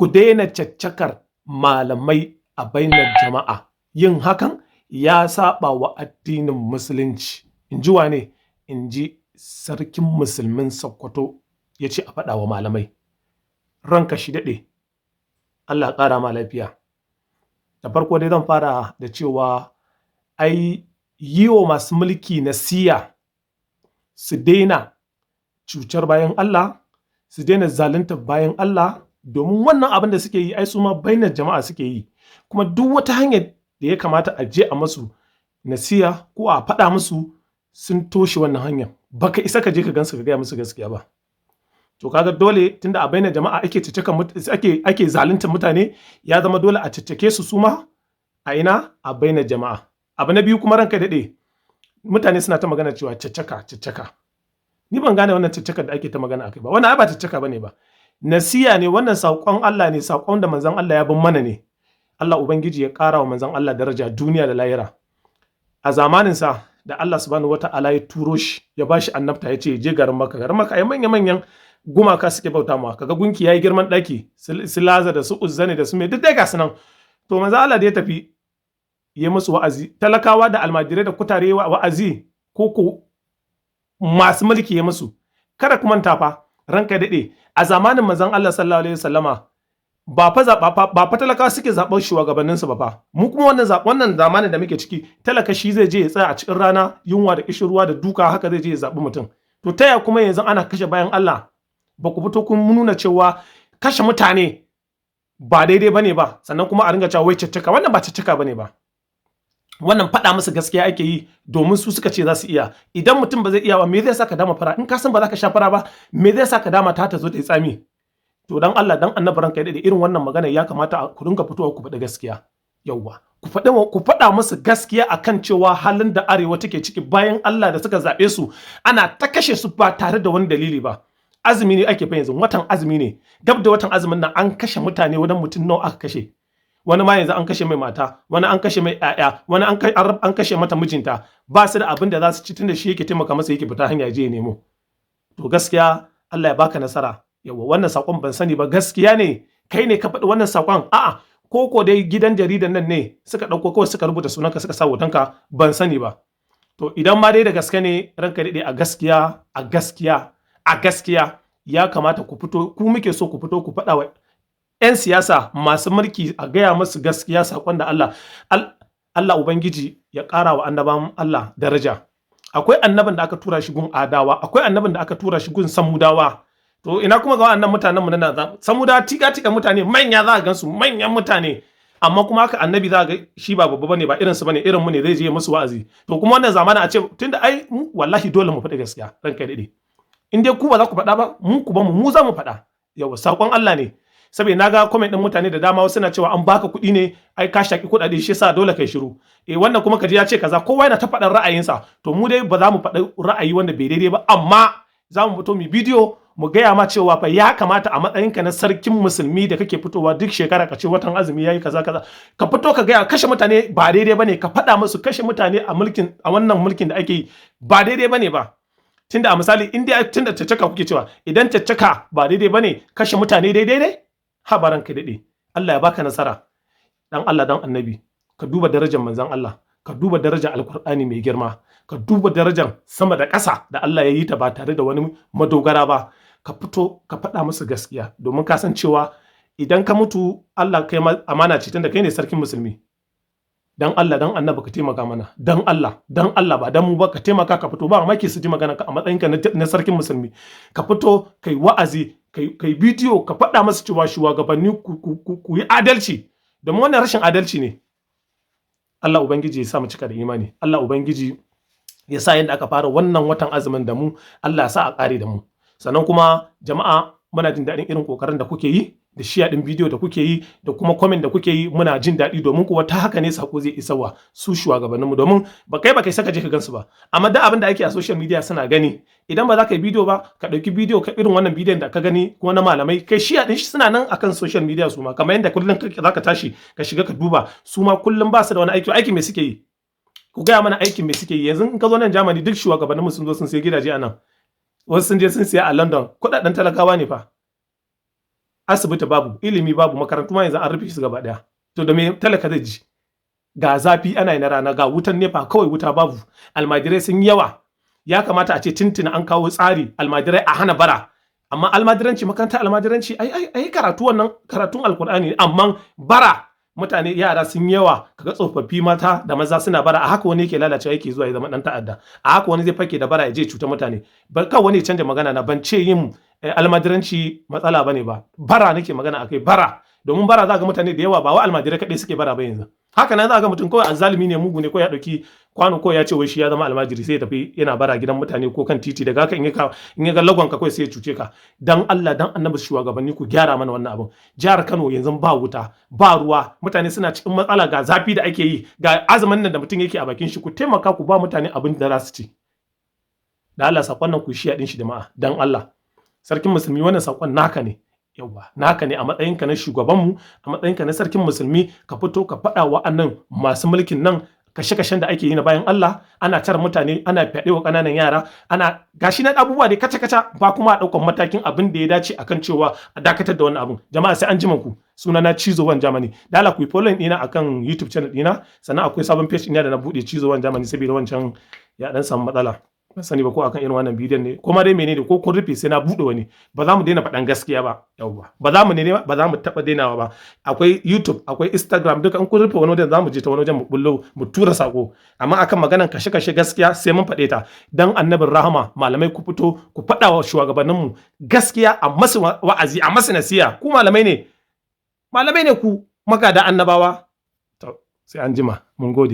Ku daina caccakar malamai a bainar jama'a. Yin hakan ya saɓa wa addinin Musulunci. In ji wane? In ji Sarkin Musulmin Sokoto ya ce a faɗa wa malamai. Ranka shi daɗe, Allah ƙara ma lafiya. Da farko dai zan fara da cewa ai yi wa masu mulki nasiya su daina cutar bayan Allah, su daina zaluntar bayan Allah, domin wannan abin da suke yi ai su ma bainar jama'a suke yi. Kuma duk wata hanyar da ya kamata a je a masu nasiya ko a faɗa musu, sun toshe wannan hanyar. Baka isa ka je ka gansu ka gaya musu gaskiya ba. To kaga dole, tunda a bainar jama'a ake caccakan, ake zaluntar mutane, ya zama dole a caccake su suma a ina? A bainar jama'a. Abu na biyu kuma, ranka daɗe, mutane suna ta magana cewa caccaka, caccaka. Ni ban gane wannan caccakar da ake ta magana akai ba. Wannan ai ba caccaka bane ba. Nasiya ne wannan, saƙon Allah ne, saƙon da manzon Allah ya bin mana ne. Allah Ubangiji ya ƙara wa manzon Allah daraja duniya da lahira. A zamaninsa da Allah Subhanahu wata'ala ya turo shi, ya bashi annabta, ya ce ya je garin Makka. Garin Makka ai manya manyan gumaka suke bauta ma. Kaga gunki yayi girman ɗaki, su Laza da su Uzza ne da su me, duk dai ga su nan. To manzon Allah da ya tafi ya musu wa'azi, talakawa da almajirai da kutare wa'azi, ko ko masu mulki ya musu? Kada ku manta fa, ranka daɗe, a zamanin manzon Allah Sallallahu alaihi wasallama ba fa zaɓa, ba fa talakawa suke zaɓar shugabanninsu ba fa. Mu kuma wannan wannan zamanin da muke ciki, talaka shi zai je ya tsaya a cikin rana, yunwa da kishin ruwa da duka, haka zai je ya zaɓi mutum. To taya kuma yanzu ana kashe bayan Allah, ba ku fito kun nuna cewa kashe mutane ba daidai bane ba? Sannan kuma a ringa cewa wai caccaka. Wannan ba caccaka bane ba, wannan faɗa musu gaskiya ake yi, domin su suka ce za su iya. Idan mutum ba zai iya ba, me zai sa ka dama fara? In ka san ba za ka sha fara ba, me zai sa ka dama ta ta zo ta yi tsami? To dan Allah dan Annabi, ranka da irin wannan magana, ya kamata ku ringa fitowa ku faɗi gaskiya. Yawwa, ku faɗi, ku faɗa musu gaskiya akan cewa halin da Arewa take ciki, bayan Allah da suka zaɓe su ana ta kashe su ba tare da wani dalili ba. Azumi ne ake fa yanzu, watan azumi ne, gab da watan azumin nan an kashe mutane. Wani mutum nawa aka kashe? Wani ma yanzu an kashe mai mata, wani an kashe mai ƴaƴa, wani an kashe mata mijinta. Ba su da abin da za su ci, tunda shi yake taimaka masa, yake fita hanya je ya nemo. To gaskiya Allah ya baka nasara. Yawa, wannan sakon ban sani ba, gaskiya ne kai ne ka faɗi wannan sakon, a'a ko ko dai gidan jaridan nan ne suka ɗauko kawai suka rubuta sunanka suka sa hotonka, ban sani ba. To idan ma dai da gaske ne, ranka daɗe, a gaskiya, a gaskiya, a gaskiya ya kamata ku fito, ku muke so ku fito ku faɗa wa 'yan siyasa, masu mulki, a gaya musu gaskiya, sakon da Allah. Allah Ubangiji ya ƙara wa annaban Allah daraja. Akwai annabin da aka tura shi gun Adawa, akwai annabin da aka tura shi gun Samudawa. To ina kuma ga wannan mutanen mu na Samudawa? Tika tika mutane manya, za a gansu manyan mutane, amma kuma haka annabi za ga shi ba babba bane ba, irin su bane, irin mu ne, zai je musu wa'azi. To kuma wannan zamana a ce tunda ai wallahi dole mu faɗi gaskiya, ranka daɗe. In dai ku ba za ku faɗa ba, mu ku ba mu, mu za mu faɗa. Yawa, sakon Allah ne. Saboda na ga comment din mutane da dama, wasu na cewa an baka kuɗi ne, ai ka shaki kuɗaɗe, shi yasa dole kai shiru. Eh, wannan kuma kaji ya ce kaza. Kowa yana ta faɗan ra'ayinsa. To mu dai ba za mu faɗi ra'ayi wanda bai daidai ba, amma za mu fito mu bidiyo mu gaya ma cewa fa ya kamata a matsayinka na Sarkin Musulmi da kake fitowa duk shekara ka ce watan azumi yayi kaza kaza, ka fito ka gaya kashe mutane ba daidai bane. Ka faɗa musu kashe mutane a mulkin, a wannan mulkin da ake yi, ba daidai bane ba. Tunda a misali, in dai tunda caccaka kuke cewa, idan caccaka ba daidai bane, kashe mutane daidai ne? Ha, ranka daɗe, Allah ya baka nasara. Dan Allah dan Annabi, ka duba darajar manzon Allah, ka duba darajar Alkur'ani mai girma, ka duba darajar sama da ƙasa da Allah ya yi ta ba tare da wani madogara ba. Ka fito ka faɗa musu gaskiya, domin ka san cewa idan ka mutu Allah kai amana ce, tunda kai ne Sarkin Musulmi. Dan Allah dan Annabi, ka taimaka mana. Dan Allah dan Allah, ba dan mu ba, ka taimaka ka fito. Ba mamaki su ji magana ka a matsayinka na Sarkin Musulmi. Ka fito kai wa'azi, kai bidiyo, ka faɗa masu cewa shugabanni, ku yi adalci, domin wannan rashin adalci ne. Allah Ubangiji ya sa mu cika da imani. Allah Ubangiji ya sa yadda aka fara wannan watan azumin da mu, Allah ya sa a ƙare da mu. Sannan kuma jama'a, muna jin daɗin irin ƙoƙarin da kuke yi, da share ɗin bidiyo da kuke yi, da kuma comment da kuke yi. Muna jin daɗi, domin kuwa ta haka ne sako zai isa wa su shugabanninmu, domin ba kai saka je ka gansu ba, amma duk abin da ake a social media suna gani. Idan ba za ka yi bidiyo ba, ka ɗauki bidiyo ka irin wannan bidiyon da ka gani ko na malamai, kai share ɗin shi. Suna nan akan social media su ma, kamar yadda kullum za ka tashi ka shiga ka duba. Su ma kullum ba su da wani aiki. Aiki me suke yi? Ku gaya mana, aikin me suke yi? Yanzu in ka zo nan Germany, duk shugabanninmu sun zo sun sai gidaje a nan, wasu sun je sun siya a London. Kuɗaɗen talakawa ne fa. Asibiti babu, ilimi babu, makarantu ma yanzu an rufe su gaba ɗaya. To da me talaka zai ji? Ga zafi ana yi na rana, ga wutan NEPA, kawai wuta babu. Almajirai sun yi yawa. Ya kamata a ce tuntuna an kawo tsari, almajirai a hana bara. Amma almajiranci, makarantar almajiranci, ai ai ai karatu, wannan karatun Alkur'ani. Amma bara, mutane, yara sun yawa, kaga tsofaffi, mata da maza suna bara. A haka wani yake lalacewa, yake zuwa ya zama dan ta'adda. A haka wani zai fake da bara ya je cuta mutane. Ba kan wani ya canja magana na, ban ce yin almajiranci matsala bane ba. Bara nake magana akai, bara. Domin bara za ga mutane da yawa, ba wa almajirai kaɗai suke bara ba yanzu. Haka nan za ga mutum kawai azzalumi ne, mugu ne, ko ya ɗauki kwano ko ya ce wai shi ya zama almajiri, sai ya tafi yana bara gidan mutane ko kan titi. Daga haka in ya ga lagon ka, kawai sai ya cuce ka. Dan Allah, dan Annabi, shugabanni, ku gyara mana wannan abin. Jihar Kano yanzu ba wuta, ba ruwa, mutane suna cikin matsala. Ga zafi da ake yi, ga azumin nan da mutum yake a bakin shi. Ku taimaka ku ba mutane abin da za su ci. Da Allah, sakon nan ku share din shi, jama'a. Dan Allah, Sarkin Musulmi, wannan sakon naka ne. Yauwa, naka ne a matsayinka na shugabanmu, a matsayinka na Sarkin Musulmi, ka fito ka faɗa wa'annan masu mulkin nan kashe-kashen da ake yi na bayan Allah. Ana tara mutane, ana fyaɗe wa ƙananan yara, ana gashi na abubuwa dai kaca-kaca, ba kuma a ɗaukan matakin abin da ya dace akan cewa a dakatar da wannan abin. Jama'a, sai an jima ku. Suna na Cizo Wan Germany. Da Allah ku yi following ɗina akan YouTube channel ɗina. Sannan akwai sabon page ɗina da na buɗe, Cizo Wan Germany, saboda wancan ya ɗan samu matsala. Ban sani ba ko akan irin wannan bidiyon ne ko ma dai menene, ko kun rufe sai na buɗe wani. Ba za mu daina faɗan gaskiya ba. Yauwa, ba za mu ne, ba za mu taɓa dainawa ba. Akwai YouTube, akwai Instagram, duka. In kun rufe wani wajen, za mu je ta wani wajen mu bullo mu tura sako. Amma akan maganan kashe-kashe, gaskiya sai mun faɗe ta. Dan Annabin rahama, malamai, ku fito ku faɗa wa shugabanninmu gaskiya, a masu wa'azi, a masu nasiha. Ku malamai ne, malamai ne ku, magada annabawa. To, sai an jima, mun gode.